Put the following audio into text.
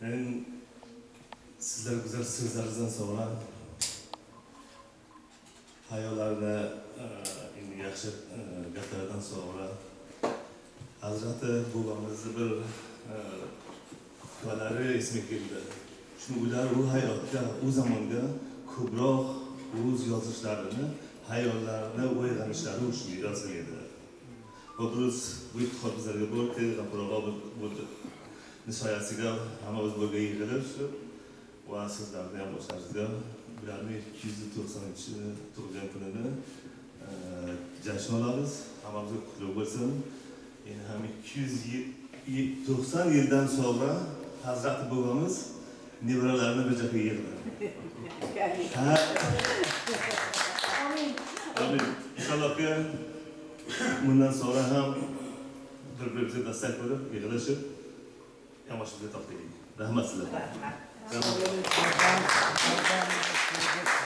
Men sizlar güzel sözlerinizden sonra hayollarni endi yaxshi gaplardan sonra Hazrati bobamizni bir hikoyalari esimga keldi. Shuni ular u hayotga, u zamonga ko'proq o'z yozishlarini, hayollarini uyg'onishlari uchun yozgan edi. Va biz bu ittihod bizlarga bo'ldi, G'afur og'a bu nihoyasiga hammamiz birga yig'ilib shu va sizlarni ham boshlaringizga ularni 290 tug'ilgan kunini jashn olamiz. Hammamizga qutlug' bo'lsin. Endi ham 290 yildan sonra Hazrati bobamiz nevaralarini bir joyga yig'di. Amin. Inshaallohki bundan sonra ham bir-birimizga dastak bo'lib, yig'ilishib, yamoshimizga topdik. Rahmat sizlarga. Rahmat.